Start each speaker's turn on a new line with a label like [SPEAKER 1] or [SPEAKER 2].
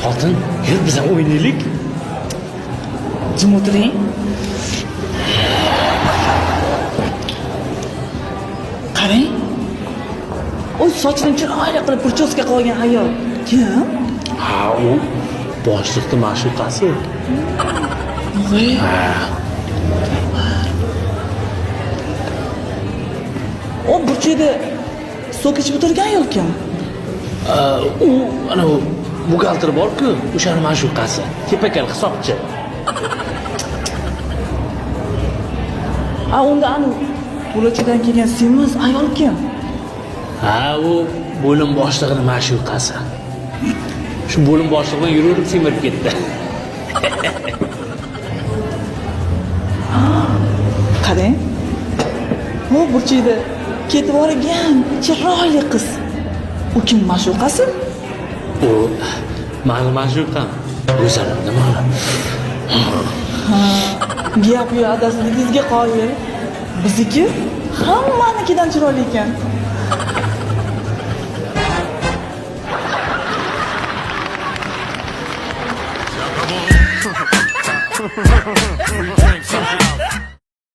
[SPEAKER 1] Xotin, yur, biz ham o'ynaylik.
[SPEAKER 2] Jim o'tiring. Qarang. U sochini chiroyli qilib прическа qilib olgan ayol. Kim?
[SPEAKER 1] Ha, u boshliqni ma'shuqasi.
[SPEAKER 2] Voy. U burchakda sok ichib o'tirgan ayol kim?
[SPEAKER 1] U ana u buxgalter bor-ku, o'shani ma'shuqasi. Tepakal hisobchi.
[SPEAKER 2] A, unda anu to'lachidan kelgan semiz ayol kim?
[SPEAKER 1] Ha, u bo'lim boshlig'ini ma'shuqasi. Shu bo'lim boshlig'i bilan yuraverib semirib ketdi.
[SPEAKER 2] Qarang. U burchakda ketib borgan chiroyli qiz. U kim ma'shuqasi?
[SPEAKER 1] U mani ma'shuqam. Go'zalim nima?
[SPEAKER 2] Gap yo'q, adasiligingizga qoyil. Bizniki hammanikidan chiroyli ekan.
[SPEAKER 3] Free drinks allowed.